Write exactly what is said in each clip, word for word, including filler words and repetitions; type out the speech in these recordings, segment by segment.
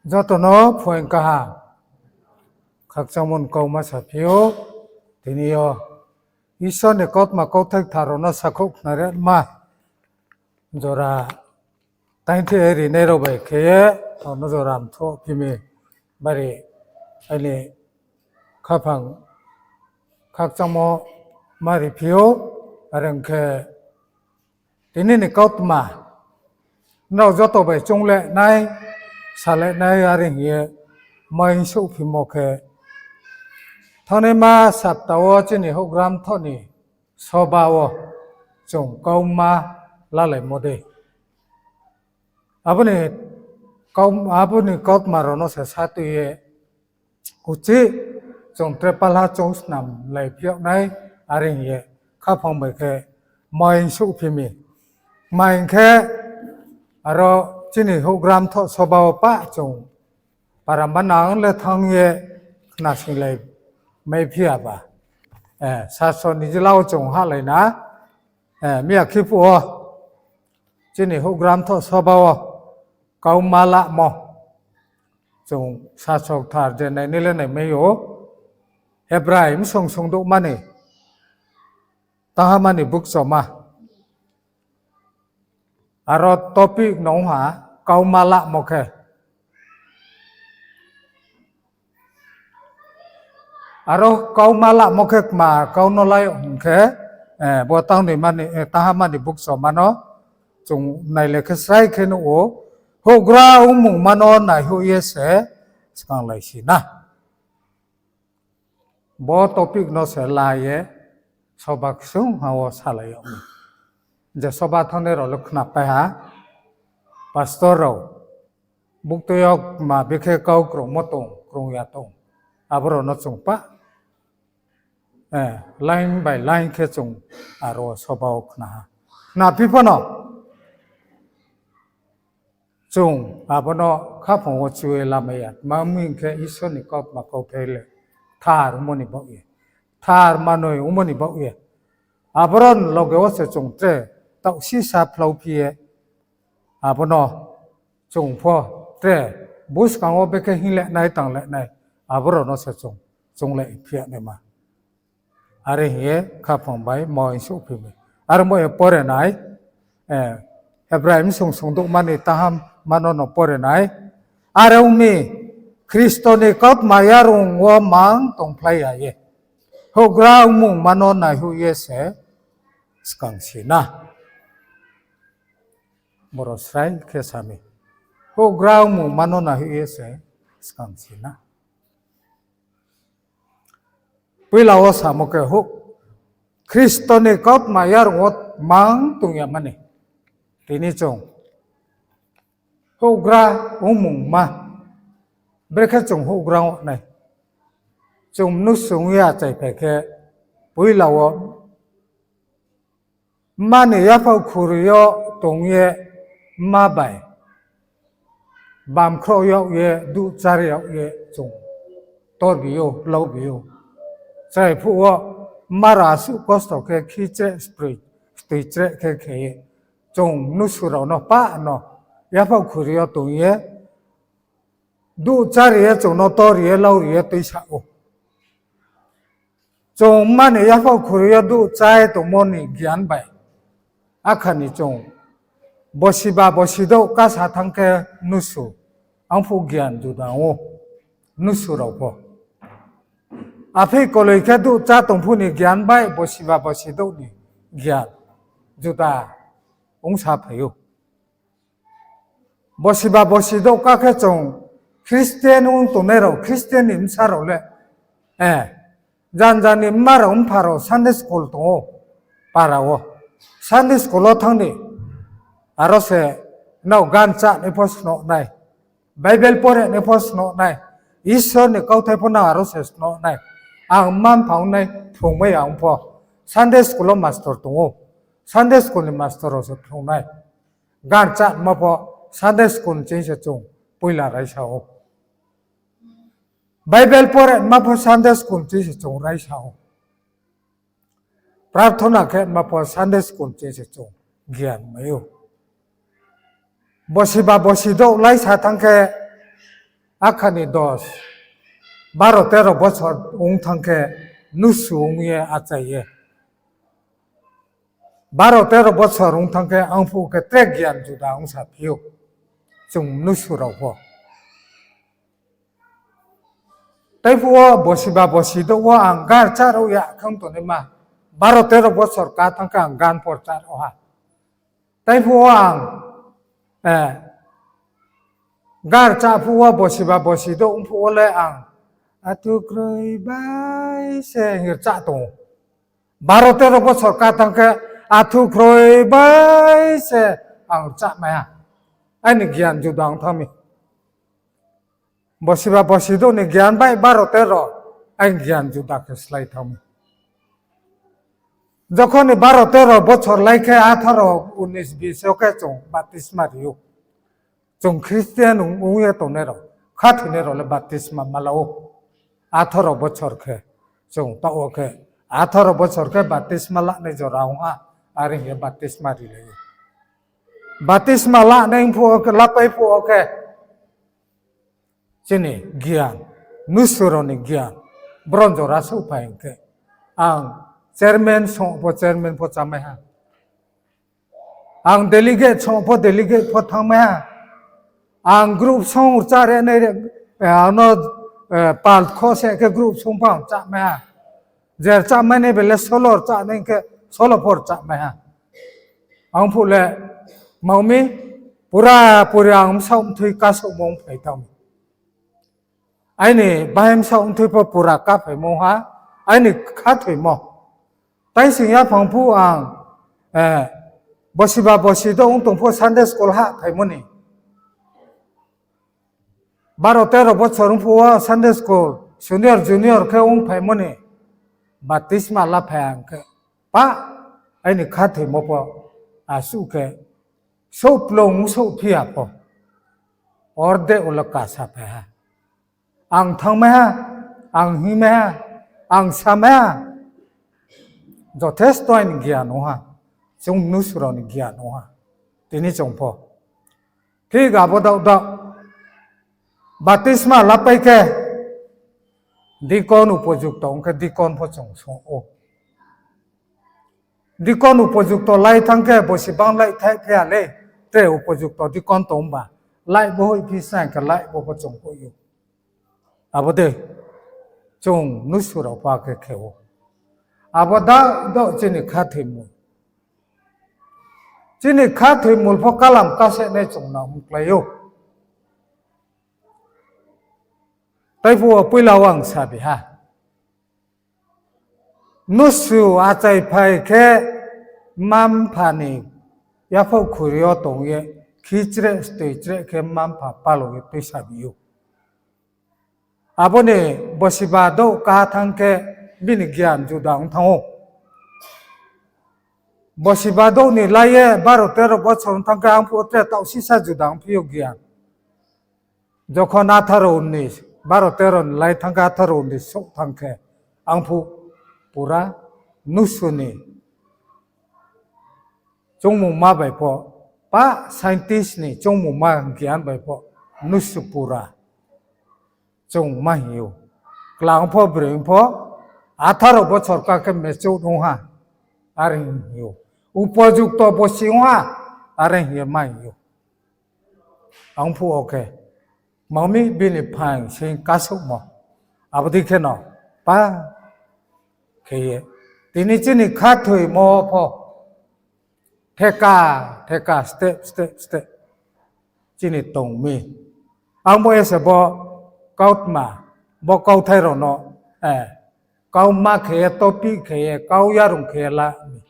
Joto no phuaing kaham. Khakchangmo ni kauma saphi ou. Tini yo Isor ni kautma kauthai kthar rao no sakhouh khnarema jora taingthih rinai rao bai khe ye, ang no jora mthoh phi mi bari aini khaphang khakchangmo ma ri phi ou, are ong khe tini ni kautma nrao joto bai choungle nai, sale nai, are hing ye mai souhphimo khe, thanngnaima sapta wo chini houhgra mthoh ni soba wo chung kauma lalaimo dei. Abo ni kau-, abo ni kautma rao no se sa tui ye uchih chung tre palha choung snam lai phi yag nai, are hing ye khaphang bai khe mai souhphi mi. Mai hing khe aro chini houhgra mthoh soba wo pah chung para manang le thanng ye khnasoinglai mai phi ya ba. Eh, saso ni jila wo chung hahlai na, eh, miya khe phuh wo chini houhgra mthoh soba wo kauma lamo. Chung saso kthar je nainai le naimai ou. Hebrai bsong songdouhma ni tahamma ni bukchoma. Aro topic no ong ha, kauma lamo khe. Aro kauma lamo khe kma kau no lai ong khe, eh, bo tang ni mani, eh, tahamma ni bukchoma no chung nai le khe srai khe nuh ou, houhgra ongmungma no naihoih ye se skanglai si na. Bo topic no se la ye soba ksungha wo salai yag mi. Je soba thanngnai rao le khnapai ha, pastor rao, buktui yo kma bikhe kau krungmo tong, krung ya tong, abo rao no chung pah, eh, line by line khe chung aro soba wo khna ha. Khnaphi pho no chung abo no khaphang wo chui lamai ya. Tma hing khe Isor ni kautma kauthai le kthar ongmo ni baoh ye, kthar manoi ongmo ni baoh ye, abo rao ni loge wo se chung tre taoh sisa phlauphi ye, abo no chung pho tre buskang wo bekhe hingle nai tangle nai, abo rao no se chung, chung le phi ya naima. Are hing ye khaphang bai moi souhphi mi. Aro mo ye pore nai, eh, Hebrai bsong songdouhma ni tahamma no no pore nai. Are ong mi, Khristo ni kautma yarung wo mang tongphlai ya ye, houhgra ongmungma no naihoih ye se skang si na. Boro srai khe sa mi, houhgra ongmungma no naihoih ye se skang si na. Poila wo samo khe houh, Khristo ni kautma yarung wo mang tong ya mani. Tini chung houhgra ongmungma, brekhe chung houhgra ong nai. Chung mnusu ong ye achaiphai khe, poila wo mma ni yaphao khuri yo tong ye mma bai bamkhrouh yag ye, duhchar yag ye chung torbi ou, laubi ou. Chrai phuh wo mma rao asuh kosto khe khi chreh, stoi chreh khe khe ye, chung mnusu rao no pah no yaphao khuri yo tong ye, duhchar ye chung no tor ye, lauri ye tuisa ou. Chung mma ni yaphao khuri yo duhchar tongmo ni gian bai, akha ni chung bosiba bosidouh kasa thanng khe mnusu, angphuh gian juda ong ou, mnusu rao pho. Apheih koloi khe duhchar tong phuh ni gian bai bosiba bosidouh ni gian juda ongsa phai ou. Bosiba bosidouh ka khe chung Christian ong tongnai rao, Christian ni bsa rao le, eh, janja ni mma rao mpha rao Sunday school tong ou, para wo. Sunday school wo thanng ni, aro se nrao gan chánai pho snoh nai, Bible pore nai pho snoh nai, Isor ni kauthai pho nang aro se snoh nai. Ang mma mpha ong nai phrungmai ya ong pho, Sunday school wo master tong ou, Sunday school ni master rao se phrung nai. Gan chánma pho Sunday school ching se chung poila raisa ou. Bible pore ma pho Sunday school ching se chung raisa ou. Prarthona khe ma pho Sunday school ching se chung gian mai ou. Bosiba bosidouh laisa thanng khe Akha ni dos, baro tero bochor ong thanng khe mnusu ong ye achai ye. Baro tero bochor ong thanng khe ang phuh khe tre gian juda ong saphi ou. Chung mnusu rao pho. Tei phuh wo bosiba bosi douh wo ang gar chá rao ya khe ong tongnaima. Baro tero bochor ka thanng khe ang gan pho chá rao ha. Tei phuh wo ang, eh, gar chá phuh wo bosiba bosi douh ong phuh wo le ang athu kroi bai se hing ye chá tong ou. Baro tero bochor ka thanng khe athu kroi bai se ang chá mai ha. Aini gian juda ong thanng mi. Bosiba bosi douh ni gian bai baro tero aini gian juda khe slái thanng mi. Jokhon ni baro tero bochor lai khe atharo unis bis wo khe chung baptisma ri ou. Chung Christian ong, ong ye tongnai rao, khathoinai rao le baptisma ma la ou. Atharo bochor khe, chung taoh wo khe, atharo bochor khe baptisma lanai jora ong ha, are hing ye baptisma rilai ou. Baptisma lanai phuh wo khe, lapai phuh wo khe, chini gian, mnusu rao ni gian, bron jora souhphai hing khe, ang chairman song pho chairman pho chámai ha. Ang delegate song pho delegate pho thanngmai ha. Ang group song rchah re nai re, eh, ano, eh, pal kho se khe group song pho ang rchahmai ha. Je rchahmai nai bele solo rchah nai khe solo pho rchahmai ha. Ang phuh le, ma mi, pura puri ang bsaoh mthui kasouhmo ongphai thanng mi. Aini bahai bsaoh mthui pho pura kaphaimo ha, aini khathoimo. Taising yaphang phuh ang, eh, bosiba bosi douh ong tong phuh Sunday school hahphaimo ni. Baro tero bochor ong phuh wo Sunday school, senior, junior khe ongphaimo ni. Baptisma laphai ang khe, pa, aini khathoimo pho, asuh khe, souhplung souhphi ya pho. Orde ulo kasa phai ha. Ang thanngmai ha, ang hingmai ha, ang samai ha. Jothesto aini gian ong ha, chung mnusu rao ni gian ong ha. Tini chung pho. Thik abo daoh daoh. Baptisma lapai khe, deacon upojukto ong khe deacon pho chung song ou. Deacon upojukto lai thanng khe bosi bang lai thai phi ya le, tre upojukto deacon tong ba, lai bo hoihphi sa hing khe lai bo pho chung hoih ou. Abo dei, chung mnusu rao pho khe khe ou. Abo daoh daoh chini khathoimul. Chini khathoimul pho kalam kasehnai chung no mklái ou. Tei phuh wo poila wo ang sabi ha. Mnusu achaiphai khe mma-mpha ni yaphaoh khuri yo tong ye, khichreh stoichreh khe mma-mpha palao ye tuisa bi ou. Abo ni bosiba douh kaha thanng khe bini gian juda ong thanng ou. Bosiba douh ni lai ye baro tero bochor ong thanng khe ang phuh tre taoh sisa juda ongphi ou gian. Jokhon atharo unis, baro tero ni lai thanng khe atharo unis souh thanng khe, ang phuh pura mnusu ni choungmungma bai pho, pa scientist ni choungmungma gian bai pho, mnusu pura chung ma hing ou. Klang pho broi pho, atharo bochor ka khe mature ong ha, are hing ou. Upojukto bosi ong ha, are hing ye ma hing ou. Ang phuh wo khe, ma mi bini phaing sing kasouhmo. Abo dei kheno, pa khe ye. Tini chini khathoimo pho, theka, theka, step, step, step. Chini tong mi. Ang bo ese bo kautma, bo kauthai rao no, eh, kauma khe ye, topic khe ye, kau yarung khe ye la mi.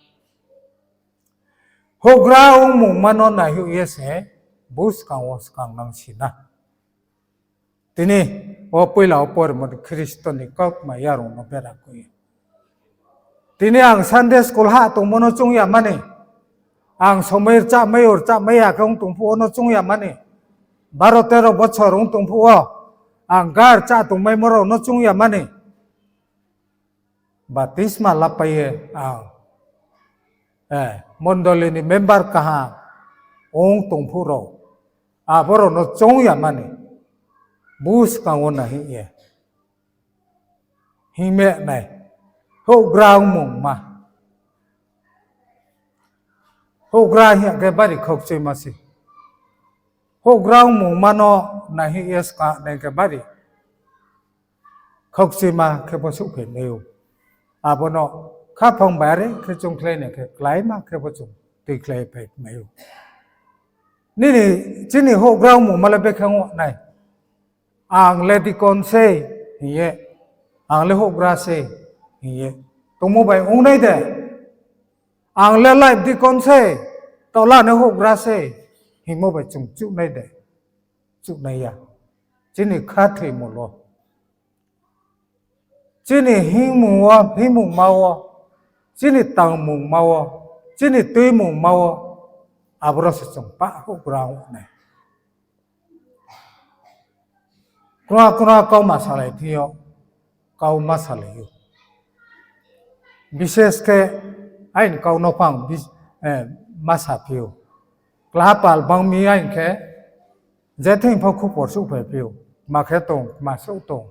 Houhgra ongmungma no naihoih ye se, buskang wo skang nang si na. Tini, o poila wo pormo Khristo ni kautma yarung no bera khui ye. Tini ang Sunday school hah tongmo no choung ya mani. Ang somoi rchahmai, rchahmai ya khe ong tong phuh wo no choung ya mani. Baro tero bochor ong tong phuh wo. Ang gar chá tongmaimo rao no choung ya mani. Baptisma lapai ye ang, eh, mondoli ni member kaham ong tong phuh rao, abo rao no choung ya mani. Buskang wo nai hing ye, hingme nai, houhgra ongmungma. Houhgra hing ya khe bari khokchuima se. Houhgra ongmungma no nai hing ye skang nai khe bari khokchuima khe pho souhphai mai ou. Abo no khaphang bai are khe choungkhlai nai khe kláima khe pho chung tuikhlai phai mai ou. Nini, chini houhgra ongmungma le bekhe ong nai. Ang le deacon sei hing ye, ang le houhgra sei hing ye tongmo bai ong nai de? Ang le life deacon sei, taoh la ni houhgra sei hingmo bai chung chuhnai de? Chuhnai ya. Chini khathoimung wo, chini hingmung wo, hingmungma wo, chini tangmungma wo, chini tuimungma wo, aboro se chung pah houhgra ong nai. Kra kra kau ma salai thing yo, kau ma salai ou. Bises khe aini kau no phang bis-, eh, ma saphi ou. Klaha pal bang mi aini khe, je thing pho khupor souhphai phi ou. Ma khe tong, ma souh tong.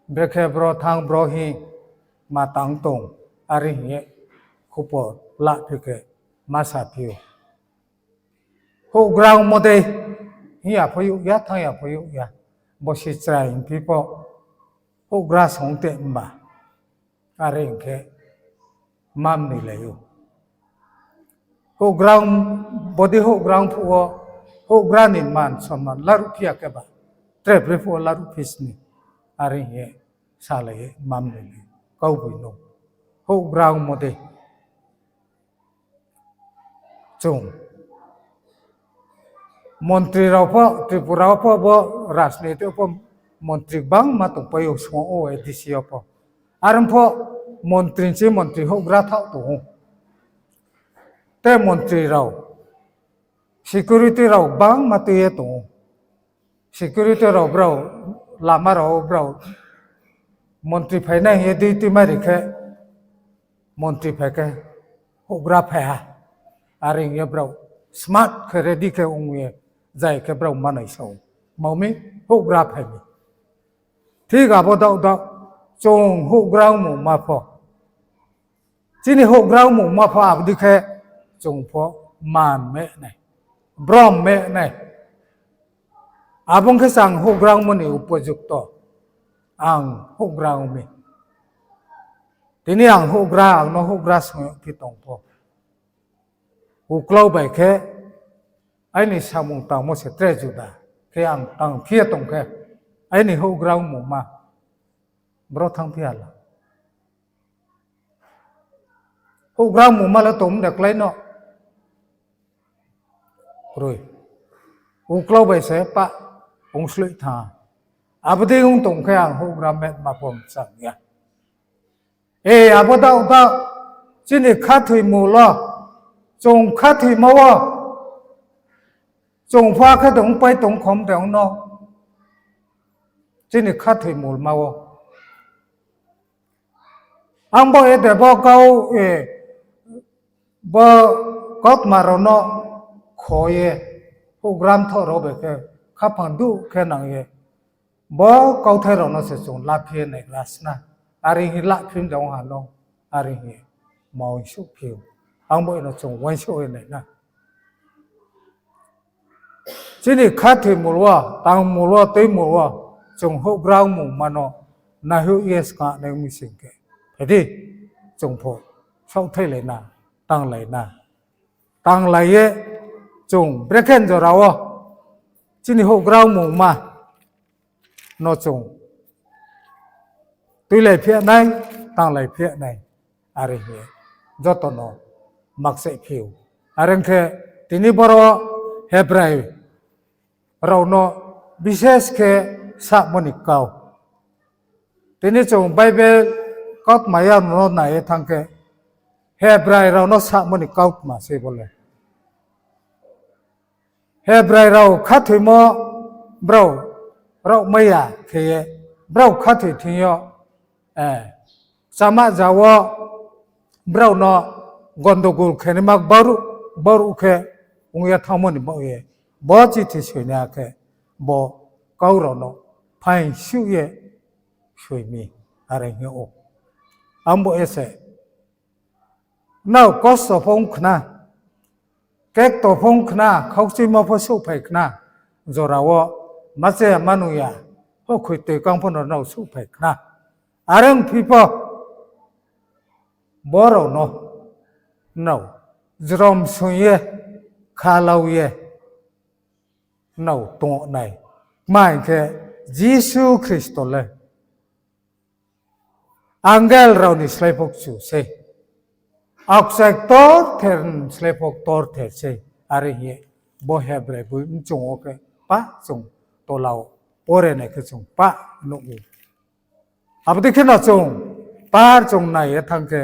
Brekhe bro thanng bro hing, ma tang tong, are hing ye khupor laphi khe ma saphi ou. Houhgra ongmo dei, hing ya pho youh ya, thanng ya pho youh ya. Bo se chrai hingphi pho, houhgra song te mba. Are hing khe, ma mnoilai ou. Houhgra ong, bodei houhgra ong phuh wo, houhgra ni man sonman laruh phi ya khe ba, tre bre phuh wo laruh phi sni. Are hing ye, salai ye ma mnoilai, kaugboino. Houhgra ongmo dei. Chung montri rao pho, Tripura wo pho bo rajniti wo pho montri gbangma tongpai ou, song ou A D C yo pho. Are pho montri ni se montri houhgra thaoh tong ou. Te montri rao, security rao gbangma tui ye tong ou. Security rao brao, lama rao brao, montri phainai hing ye duty mai ri khe, montri phai khe, houhgra phai ha. Are hing ye brao smart khe ready khe ong ye, zai khe brao manai sa ou. Ma mi, houhgra phai mi. Thik abo daoh daoh, chung houhgra ongmungma pho. Chini houhgra ongmungma pho abo dei khe chung pho man me nai, brom me nai. Abo ong khe se ang houhgra ongmo ni upojukto. Ang houhgra ong mi. Tini ang houhgra, ang no houhgra song yagphi tong pho, uklau bai khe aini samung tangmo se tre juda khe ang tangphi ye tong khe, aini houhgra ongmungma bro thanngphi ha la. Houhgra ongmungma le tong de klái no. Kroi. Uklau bai se pah ongsloih thanng. Abo dei ong tong khe ang houhgra metma pho mchang ya. E, abo daoh daoh, chini khathoimung wo, chung khathoimo wo, chung pho akhe de ongpai tong khom de ong no. Chini khathoimungma wo. Ang bo e de bo kau, e, bo kautma rao no kho ye, houhgra mthoh rao bai khe khaphang duh khe nang ye, bo kauthai rao no se chung laphi ye naigra sna. Are hing laphim de ong ha no, are hing ye ma uaingsouhphi ou. Ang bo no chung uaingsouh ye nai na. Chini khathoimung wo, tangmung wo, tuimung wo, chung houhgra ongmungma no naihoih ye skang nai mi sing khe, phai di, chung pho saohthailai na, tanglai na. Tanglai ye chung brekhe jora wo chini houhgra ongmungma no chung tuilai phi nai, tanglai phi nai, are hing ye joto no makchaihphi ou. Are ong khe tini boro Hebrai rao no bises khe samo ni kau. Tini chung Bible kautma ya no nai ye thanng khe, Hebrai rao no samo ni kautma se bo le. Hebrai rao khathoimo brao raohmai ya khe ye, brao khathoi thing yo, eh, chama ja wo brao no gondogol khe naima baruh, baruh khe ong ye thanngmo ni baoh ye, bo chithi soinaiha khe, bo kau rao no phaing suh ye soi mi, are hing ou. Abo ye se nrao kosto pho ong khna, kekto pho ong khna, khaukchuimo pho souhphai khna, jora wo ma cha ya ma nung ya, houhkhoi toi kang pho no nrao souhphai khna. Are ongphi pho, bo rao no nrao jrom soing ye, khalau ye nrao tong nai. Tma hing khe, Jisu Khristo le angel rao ni slái pho kchu sei, aokchai ktorther ni slái pho ktorther sei, are hing ye bo Hebrai boi mchung wo khe pah chung tola wo pore nai khe chung pah nuh ou. Abo dei khe no chung par chung nai ye thanng khe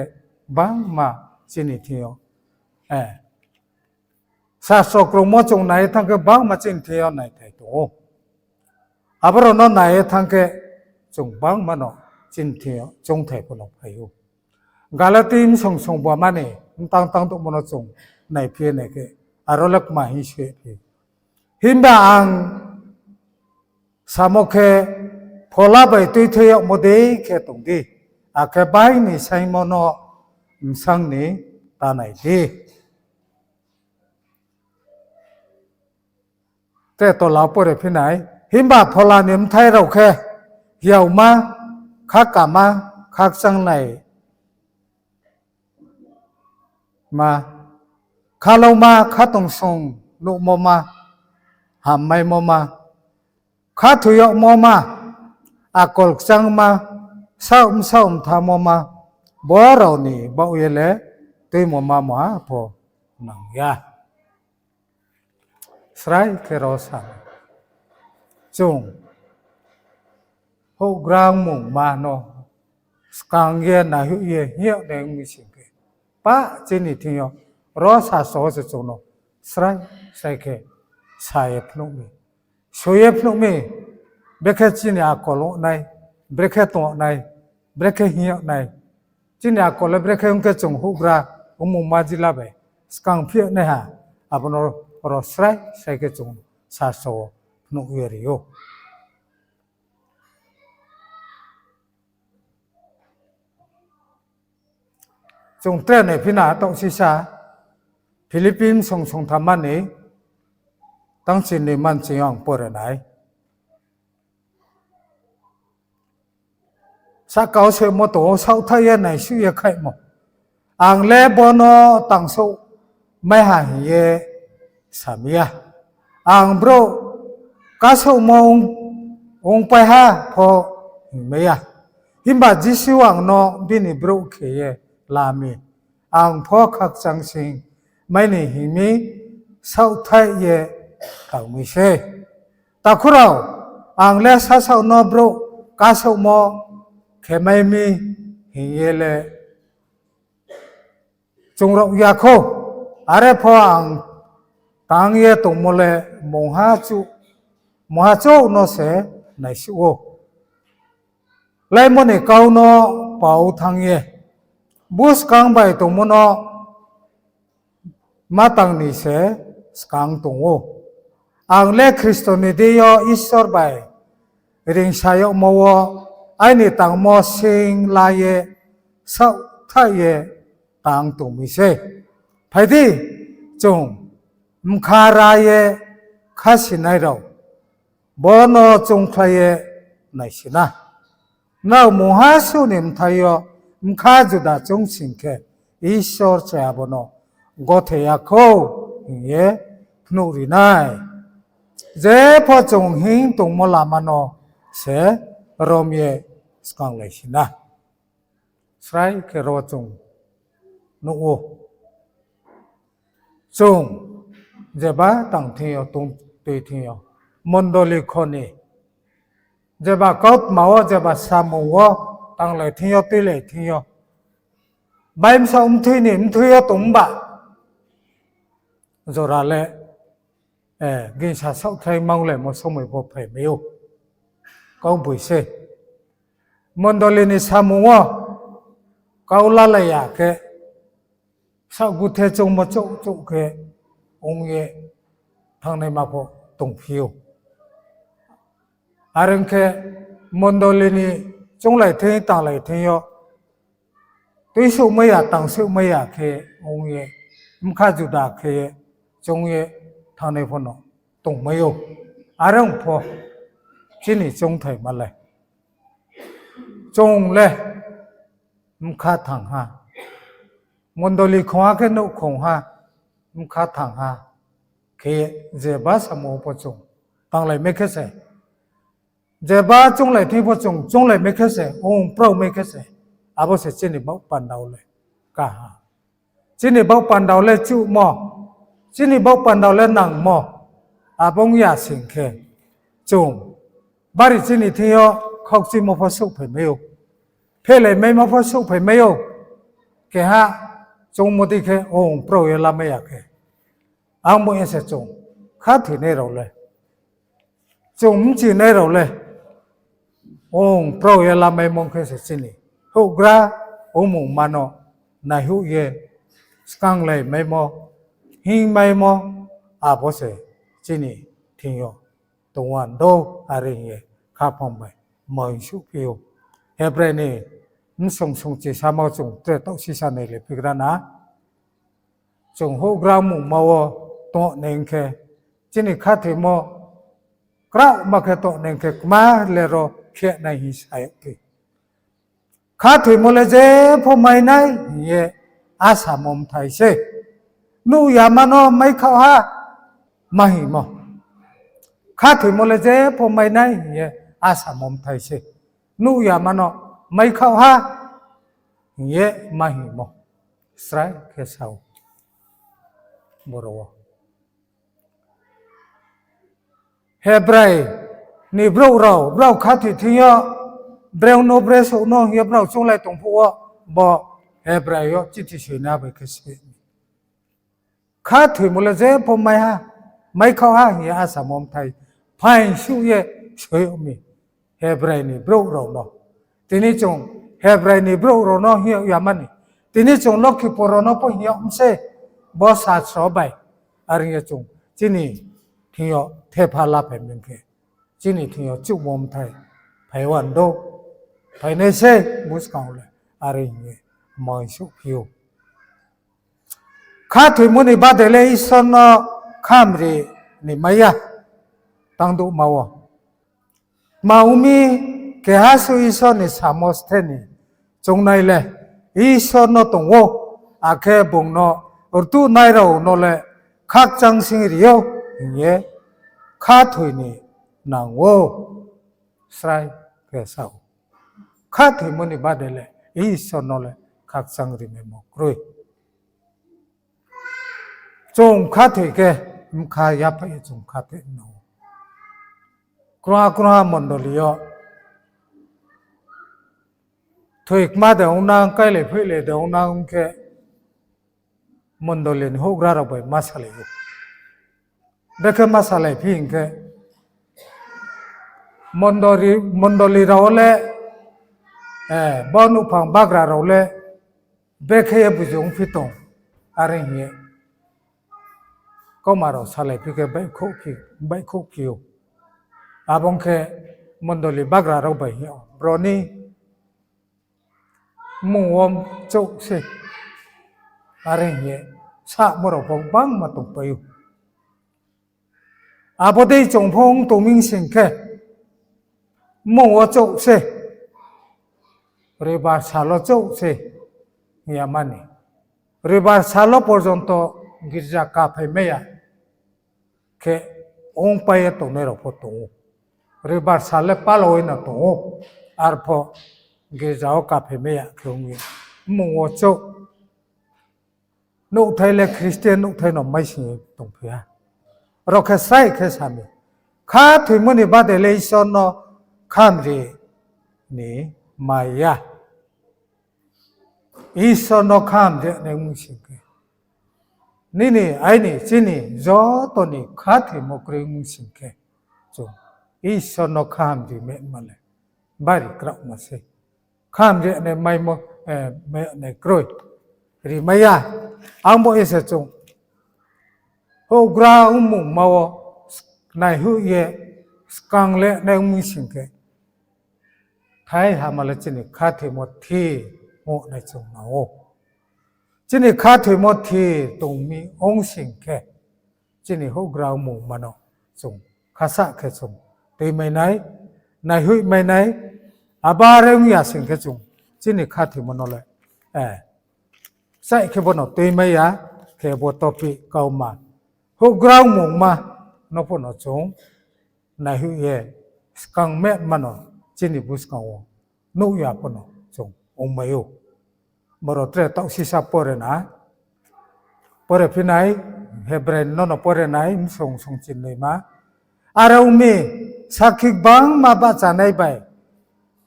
bangma chini thing yo, eh, sasro krungmo chung nai ye thanng khe bangma chini thing yo naithai tong ou. Abo rao no nai ye thanng khe chung bangma no chini thing yo choungthai pho no phai ou. Galati bsong song bama ni mtang tang douhmo no chung naiphi ye nai khe, aro le kma hing se phi. Himba ang samo khe, phola bai tuithei yagmo dei khe tong di, akhe bai ni saingmo no bsang ni ta nai di. Tre tola pore phi nai, himba phola ni bthai rao khe, hiaoma, khakama, khakchanglai ma, khalauma, khatungsung nuhmo ma, hammaimo ma, khathoi yagmo ma, akol kchangma, saoh bsaoh mthamo ma, bo rao ni baoh ye le tuimo ma mungha pho nang ya. Srai khe ro sa, chung houhgra ongmungma no skang ye naihoih ye hing yag nai ong mi sing khe, pah chini thing yo ro sasro wo se chung no srai srai khe sa ye phnuh mi, soi ye phnuh mi, brekhe chini akol ong nai, brekhe tong nai, brekhe hing yag nai. Chini akol le brekhe ong khe chung houhgra ongmungma jila bai skang phi yag naiha, abo no ro srai srai khe chung sasro wo phnuh ye ri ou. Chung tre naiphi na taoh sisa, Philippi bsong songthamma ni tangchi ni manchi yo ang pore nai. Sahka wo se mo tong ou, saohthaih ye naisuh ye khaihmo. Ang le bo no tangsouh maiha hing ye sa mi ya. Ang brouh kasouhmo ong, ongpaiha pho hingmai ya. Himba Jisu ang no bini brouh khe ye la mi. Ang pho khakchang sing mai ni hing mi saohthaih ye tang mi sei. Takhu rao, ang le sasaoh no brouh kasouhmo khe mai mi hing ye le chung rao ya khou. Are pho ang tang ye tongmo le mungha chouh, mungha chouh no se naisuh ou. Laimo ni kau no pao thanng ye, buskang bai tongmo no ma tang ni se skang tong ou. Ang le Khristo ni deing yo Isor bai reingsa yagmo wo aini tangmo sing la ye, saohthaih ye tang tong mi sei. Phai di, chung bkha ra ye khasinai rao bo no choungkhlai ye naisi na. Nrao mungha suh ni bthai yo bkha juda choung sing khe, Isor se abo no gothe ya khou hing ye phnuh ri nai. Jepho chung hing tongmo lama no se rom ye skanglai si na. Srai khe ro chung nuh ou. Chung jeba tang thing yo, tong tui thing yo, mondoli kho ni jeba kautma wo, jeba samung wo tanglai thing yo, tuilai thing yo, bai bsaoh mthoi ni mthoi yo tong ba, jora le, eh, gingsa saohthaih manglaimo somoi pho phaimai ou. Kau boi se. Mondoli ni samung wo kau lalai ya khe, saohguthe choungmo chouh chouh khe ong ye thanngnaima pho tongphi ou. Are ong khe, mondoli ni chounglai thing tanglai thing yo tuisouhmai ya tangsouhmai ya khe ong ye, bkha juda khe ye choung ye thanngnai pho no tongmai ou. Are ong pho chini choungthaima le, chung le bkha thang ha, mondoli khongha khe nouh khongha, bkha thang ha khe ye jeba samung pho chung tanglaimai khe se, jeba chounglai thing pho chung chounglaimai khe se, ong praomai khe se, abo se chini baoh panda wo le kaha. Chini baoh panda wo le chuhmo, chini baoh panda wo le nangmo, abo ong ya sing khe, chung bari chini thing yo khaukchimo pho souhphaimai ou, phelaimaimo pho souhphaimai ou. Keha choungmo dei khe ong prao ye lamai ya khe, ang bo ye se chung khathoinai rao le, chung bchinai rao le, ong prao ye lamaimo khe se chini houhgra ongmungma no naihouh ye skanglaimaimo, hingmaimo, abo se chini thing yo tongwan do, are hing ye khaphang bai moing souhphi ou. Hebrai ni bsong songchisamo chung tre taoh sisa nai le phigra na. Chung houhgra ongmungma wo tong nai khe, chini khathoimo kraohma khe tong nai khe, kma le ro khe nai hing sa yag phi. Khathoimo le jepho mai nai hing ye asamo mthai se. Nuh yama no maikhaoh ha ma hingmo. Khathoimo le jepho mai nai hing ye asamo mthai se. Nuh yama no maikhaoh ha hing ye ma hingmo. Srai khe sa ou. Boro wo Hebrai ni brouh rao, brao khathoi thing yo, brao no, bre souh no hing ye brao chounglai tong phuh wo, bo Hebrai yo chithi soinai bai khe se. Khathoimo le jepho mai ha, maikhaoh ha hing ye asamo mthai phaing suh ye soi yag mi Hebrai ni brouh rao no. Tini chung Hebrai ni brouh rao no hing yag yama ni, tini chung Lokhipur rao no pho hing yag mi se, bo sasro bai. Are ong ye chung chini thing yo thepha laphai mi khe, chini thing yo chuhmo mthai phai wan do, phainai se buskang le, are hing ye moing souhphi ou. Khathoimo ni bade le Isor no khamri ni mai ya, tangdouhma wo. Tma ong mi, keha suh Isor ni samo sthe ni choungnai le Isor no tong ou, akhe bung no rtuhnai rao no le khakchang sing ri ou hing ye khathoi ni nang ou, srai khe sa ou. Khathoimo ni bade le Isor no le khakchang rimaimo kroi. Chung khathoi khe, bkha yaphaih ye chung khathoi no. Krungha krungha mondoli yo thoikma de ongnang, káilai phoihlai de ongnang ong khe, mondoli ni houhgra rao bai ma salai ou. Bekhe ma salai phi hing khe, mondoli, mondoli rao le, eh, bo nouhphang bagra rao le, bekhe ye buzu ongphi tong, are hing ye kauma rao salai phi khe baihkhouh phi, baihkhouh phi ou. Abo ong khe mondoli bagra rao bai hing ou, bro ni mmung wo chouh se, are hing ye samo rao pho gbangma tongpai ou. Abo dei chung pho ong tong mi sing khe, mmung wo chouh se, Roibar sal wo chouh se, hing ya mani. Roibar sal wo porjonto girja kaphaimai ya khe ongpai ye tongnai rao pho tong ou. Roibar sal le palaoi no tong ou, arpho girja wo kaphaimai ya khe ong ye, mmung wo chouh. Nouhthai le Christian nouhthai no maising ye tongphi ha. Ro khe srai khe sa mi, khathoimo ni bade le Isor no khamri ni mai ya. Isor no khamri nai ong sing khe, nini aini chini joto ni khathoimo kroi ong sing khe, chung Isor no khamri mai ma le bari kraohma se. Khamri nai maimo, eh, mai nai kroi. Rimai ya. Ang bo ye se chung houhgra ongmungma wo naihoih ye skang le nai ong mi sing khe, thai hama le chini khathoimo thir ong nai chung nang ou. Chini khathoimo thir tong mi ong sing khe, chini houhgra ongmungma no chung khasa khe chung tuimai nai, naihoihmai nai, abo are ong ya sing khe chung chini khathoimo no le, eh, saih khe bo no tuimai ya, khe bo topic kauma houhgra ongmungma no pho no chung naihoih ye skang metma no chini buskang wo nuh ya pho no chung ongmai ou. Boro tre taohsisa pore na, pore phi nai, Hebrai no no pore nai, bsong songchinnoima. Are ong mi, sakhi gbangma bahchanai bai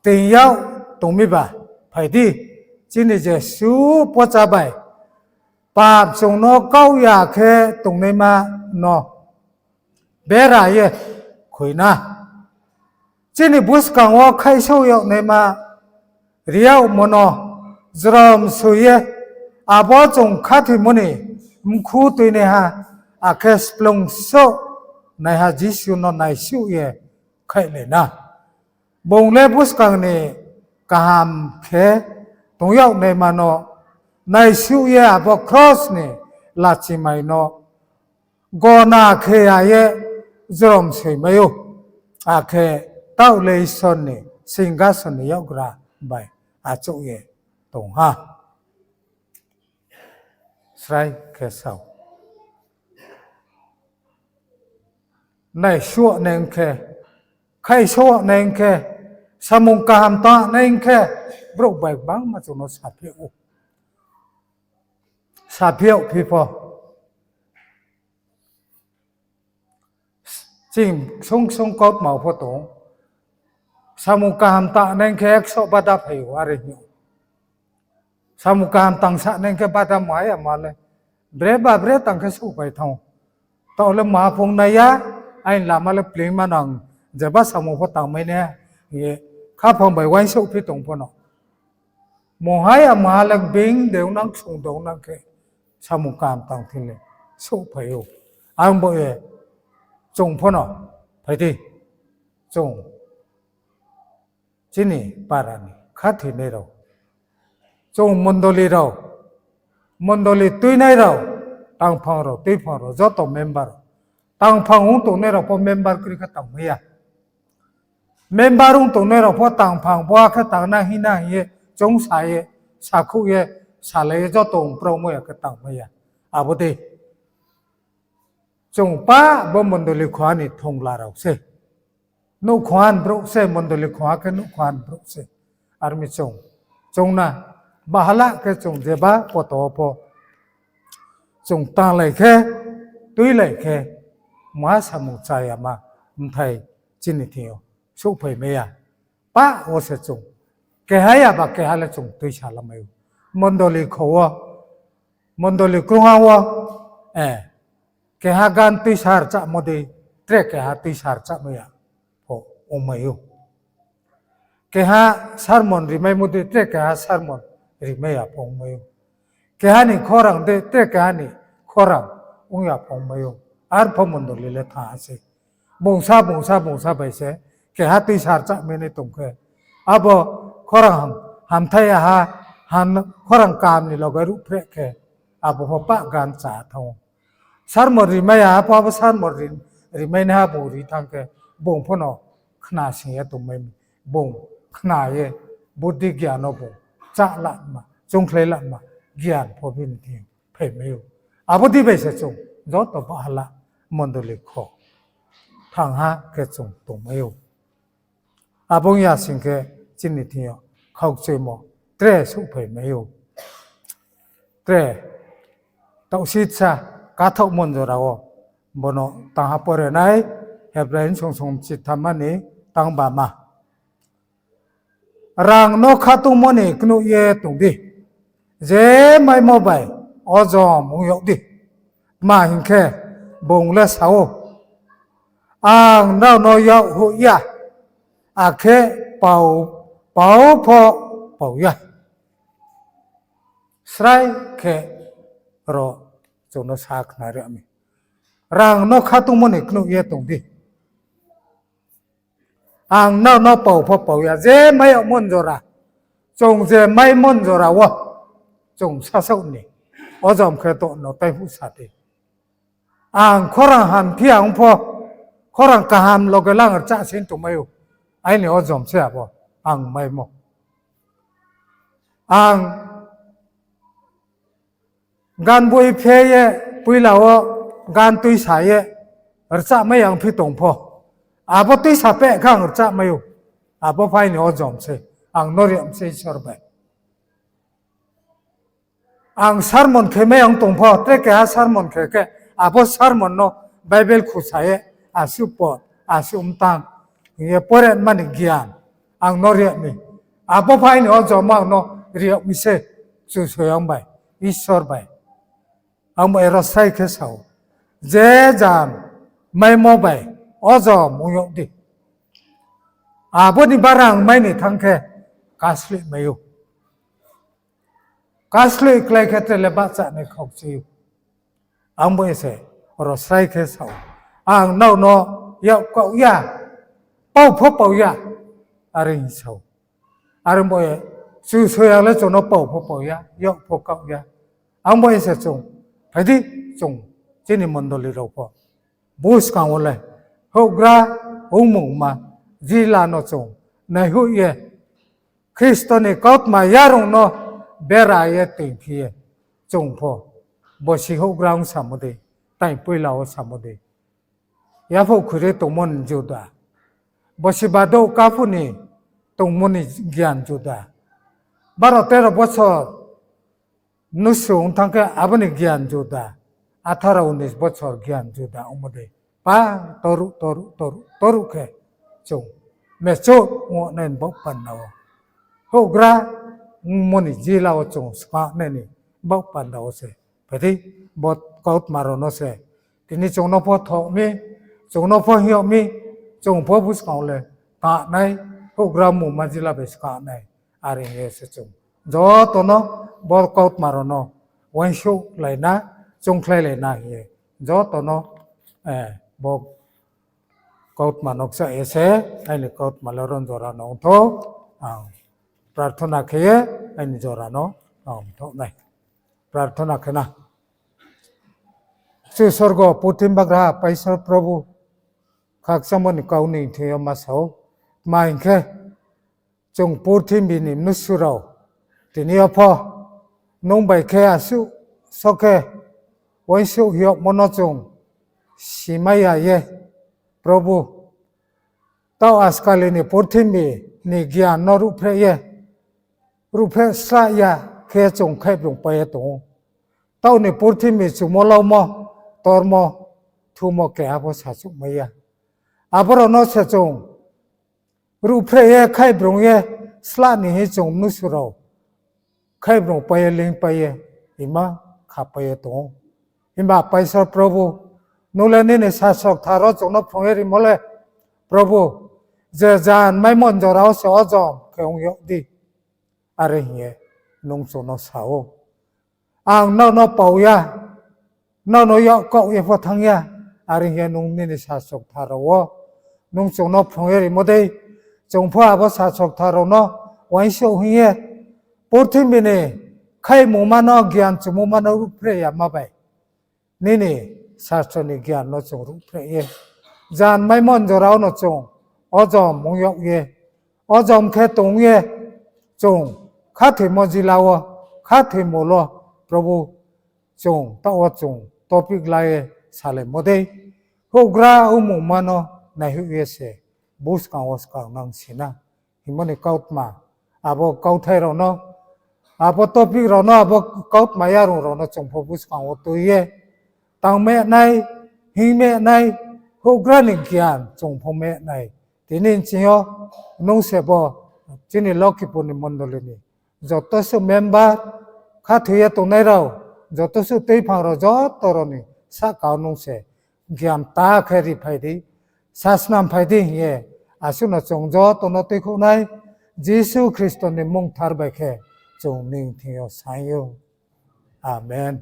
toing yag tong mi ba, phai di, chini Jisu pocha bai pap chung no kaoh ya khe tongnaima no bera ye khui na. Chini buskang wo khaihsouh yagnaima ri yagmo no jrom soi ye, abo chung khathoimo ni mkhu tuinaiha, akhe splung souh naiha Jisu no naisuh ye khaihlai na. Bung le buskang ni kaham khe tong yagnaima no naisuh ye abo kros ni lachimai no gona khe ya ye jrom soimai ou, akhe taoh le Isor ni singhason ni yakgra bai achouh ye tong ha. Srai khe sao. Naisuh nai ong khe, khaihsouh nai ong khe, samung kaham tang nai ong khe, brouh bai gbangma chung no saphi ou. Saphi yag phi pho, ching ksung ksung kautma pho tong. Samung kaham tang nai ong khe ekso bada phai ou, are hing ou. Samung kaham tangsa nai ong khe bada mo hai ama le, bre ba bre tang khe souhphai thanng ou. Taoh le maha phung nai ya, aini lama le pleingma nang, jeba samung pho tangmai nai, hing ye khaphang bai uaingsouhphi tong pho no. Mo hai ama le being de ong nang, ksung de ong nang khe, samung kaham tang thing le souhphai ou. Ang bo ye, chung pho no, phai di, chung chini para ni khathoinai rao, chung mondoli rao, mondoli tuinai rao, tangphang rao, tuiphang rao, joto member, tangphang ong tongnai rao pho member kri khe tangmai ya. Member ong tongnai rao pho tangphang bo akhe tang na hing na hing ye choungsa ye, sakhouh ye, salai ye joto ongpraomo ya khe tangmai ya. Abo dei chung pa bo mondoli khoha ni thongla rao se. Nouhkhoha ni brouh se, mondoli khoha khe nouhkhoha ni brouh se. Are mi chung, chung na bahala khe chung jeba poto wo pho chung tanglai khe, tuilai khe, maha samung chá yama bthai chini thing yo souhphaimai ya. Pa wo se chung keha ya ba keha le chung tuisa lamai ou. Mondoli kho wo, mondoli krungha wo, eh, keha gan tuisa rchamo dei, tre keha tuisa rchamai ya pho ongmai ou. Keha sermon rimaimo dei, tre keha sermon rimai ya pho ongmai ou. Keha ni khorang dei, tre keha ni khorang ong ya pho ongmai ou. Arpho mondoli le thanng ha sei. Bungsa, bungsa, bungsa bai se keha tuisa rchamainai tong khe, abo khorang ham-, hamthai ya ha, ham-, khorang kaham ni loge ruhphreh khe, abo pho pah gan chá thanng ou. Sermon rimai ya ha pho abo sermon ri-, rimainaiha bung ri thanng khe, bung pho no khna sing ye tongmai mi, bung khna ye, buddhi gian no bung chá lama, choungkhlai lama, gian pho bini thing phaimai ou. Abo dei bai se chung joto bahala mondoli kho thangha khe chung tongmai ou. Abo ong ya sing khe chini thing yo khaukchoimo tre souhphaimai ou. Tre, taohsisa kathaoh monjora wo, bono tangha pore nai, Hebrai bsong songchitham ni tangbama. Rang no khatungmo ni knoih ye tong di, je maimo bai ojom ong yag di. Tma hing khe, bung le sa ou, ang nrao no yak hoih ya, akhe pau, pau pho pau ya. Srai khe ro chung no sa khnari mi. Rang no khatungmo ni knoih ye tong di. Ang nrao no pau pho pau ya, je mai yagmo ni jora, chung je maimo ni jora wo, chung sasaoh ni ojom khe to no taiphuh sa di. Ang khorang ham phi ang pho, khorang kaham loge lang rchah se tongmai ou. Aini ojom se abo, ang maimo. Ang gan boi phe ye, poila wo gan tuisa ye, rchahmai ang phi tong pho. Abo tuisa peh khe ang rchahmai ou. Abo pho aini ojom se, ang no ri yag mi se Isor bai. Ang sermon khe mai ang tong pho, tre keha sermon khe khe, abo sermon no Bible khusa ye, asuh po, asuh mtang, hing ye pore mani gian, ang no ri yag mi. Abo pho aini ojom ang no ri yag mi se, Kchusoyang bai, Isor bai. Ang bo ero srai khe sa ou. Je jan maimo bai ojom ong yag di. Abo ni bara ang mai ni thanng khe, kasloih mai ou. Kasloih klái khe tre le bahcha nai khaukchi ou. Ang bo se oro srai khe sa ou. Ang nrao no yak kaoh ya, pau pho pau ya, are hing sa ou. Are bo ye, Kchusoyang le chung no pau pho pau ya, yak pho kaoh ya. Ang bo ye se chung, phai di, chung, chini mondoli rao pho. Buskang wo le, houhgra, ongmungma, jila no chung naihoih ye, Khristo ni kautma yarung no bera ye toingphi ye, chung pho, bosi houhgra ong samo dei, tai poila wo samo dei. Yaphuh khui ri tongmo ni juda. Bosi badouh kaphuh ni tongmo ni gian juda. Baro tero bosor mnusu ong thanng khe abo ni gian juda. Atharo unis bosor gian juda ongmo dei. Pa toruh, toruh, toruh, toruh khe chung mature ong nai ni baoh panda wo. Houhgra ongmo ni jila wo chung skang nai ni baoh panda wo se. Phai di, bo kautma rao no se. Tini chung no pho thoh mi, chung no pho hing yag mi, chung pho buskang le kah nai, houhgra mungma jila bai skang nai. Are hing ye se chung joto no bo kautma rao no uaingsouhlai na, choungkhlailai na hing ye joto no, eh, bo kautma no kcha ye se, aini kautma le ron jora no ongthou, ang prarthana khe ye aini jora no ang mthoh nai. Prarthana khe na. Kchusoyang purthimbi bagraha Paisor Probhu, khakchangmo ni kau ni thing yo ma sa ou, tma hing khe, chung purthimbi ni mnusu rao, tini yo pho, nung bai khe asuh so khe, uaingsouh hing yagmo no chung simai ya ye, Probhu, taoh askali ni purthimbi ni gian no ruhphreh ye, ruhphreh slah ya khe chung khaihbrung pai ye tong ou. Taoh ni purthimbi chumo laumo, tormo, thumo keha pho sachouhmai ya. Abo rao no se chung ruhphreh ye, khaihbrung ye, slah ni hing chung mnusu rao khaihbrung pai ye, leingpai ye, ima khapai ye tong ou. Himba Paisor Probhu, nung le nini sasok thar wo chung no phrung ye rimo le, Probhu, je jan maimo ni jora wo se ojom khe ong yag di. Are hing ye nung chung no sa ou. Ang nrao no pau ya, nrao no yak kaoh ye pho thanng ya, are hing ye nung nini sasok thar rao wo nung chung no phrung ye rimo dei, chung pho abo sasok thar rao no uaingsouh hing ye, purthimbi ni khaihmungma no, gian chumungma no ruhphreh yama bai, nini sastro ni gian no chung ruhphreh ye, jan maimo ni jora wo no chung ojom ong yag ye, ojom khe tong ye, chung khathoimo jila wo, khathoimo lo, Probhu, chung taoh wo chung topic la ye salaimo dei, houhgra ongmungma no naihoih ye se buskang wo skang nang si na hingmo ni kautma, abo kauthai rao no, abo topic rao no, abo kautma yarung rao no chung pho buskang wo tui ye, tangmeh nai, hingmeh nai, houhgra ni gian chung pho meh nai. Tini nching yo nung se bo chini Lokhipur ni mondoli ni joto suh member, khathoi ye tongnai rao, joto suh tuiphang rao, joto rao ni sahka wo nung se gian ta khe riphai di, sasnam phai di hing ye, asuh no chung joto no tuikhouh nai, Jisu Khristo ni mmung kthar bai khe chung nini thing yo saing ou. Amen.